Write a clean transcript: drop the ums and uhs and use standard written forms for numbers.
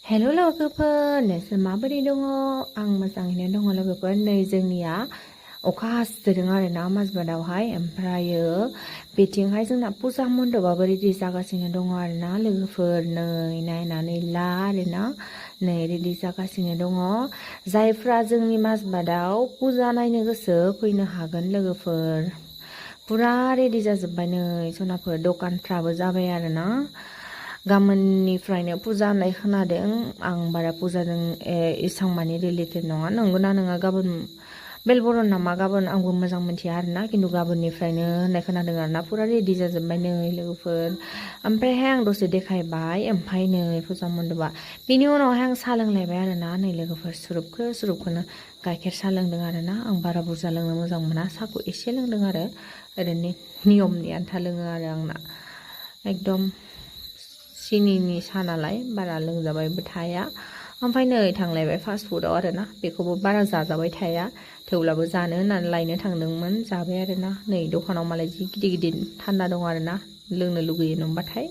हेल' लोगोफोर नोंसोर माबोरै दङ आं मोजाङैनो दङ लोगोफोर नै जोंनिया अखा हासोदों आरो ना माजबादावहाय ओमफ्रायो बेथिंहाय जोंना फुजा मन्दपाबो रेडि जागासिनो दङ आरो ना लोगोफोर नै नायनानै ला आरो ना नै रेडि जागासिनो दङ जायफ्रा जोंनि माजबादाव फुजा नायनो गोसो फैनो हागोन लोगोफोर फुरा रेडि जाजोब्बाय नै सनाफोर दखानफ्राबो जाबाय आरो ना गाबोननिफ्रायनो फुजा होननाय खोनादों आं बारा फुजाजों एसां माने रिलेटेड नङा नंगौना नङा गाबोन बेलबरन नामा गाबोन आंबो मोजां मोनथिया आरो ना खिन्थु गाबोननिफ्रायनो होननाय खोनादों आरो ना फुरा रेडि जाजोब्बाय नै लोगोफोर ओमफ्रायहाय आं दसे देखायबाय ओमफ्राय नै फुजा मन्दपा बिनि उनावहाय आं साहा लोंलायबाय आरो ना नै लोगोफोर सुरुपखौनो गाइखेर साहा लोंदों आरो ना आं बारा बुरजा लोंनो मोजां मोना साहाखौ एसे लोंदों आरो ओरैनो नियमनि आन्था लोङो आरो आंना एकदम सिनिनि साहा नालाय बारा लोंजाबायबो थाया ओमफ्राय नै थांलायबाय फास्ट फुडआव आरो ना बेखौबो बारा जाजाबाय थाया थेवब्लाबो जानो होननानै लायनो थांदोंमोन जाबाय आरो ना नै दखानाव मालाय जि गिदिर गिदिर थान्दा दं आरो ना लोंनो लुगैयो नंबाथाय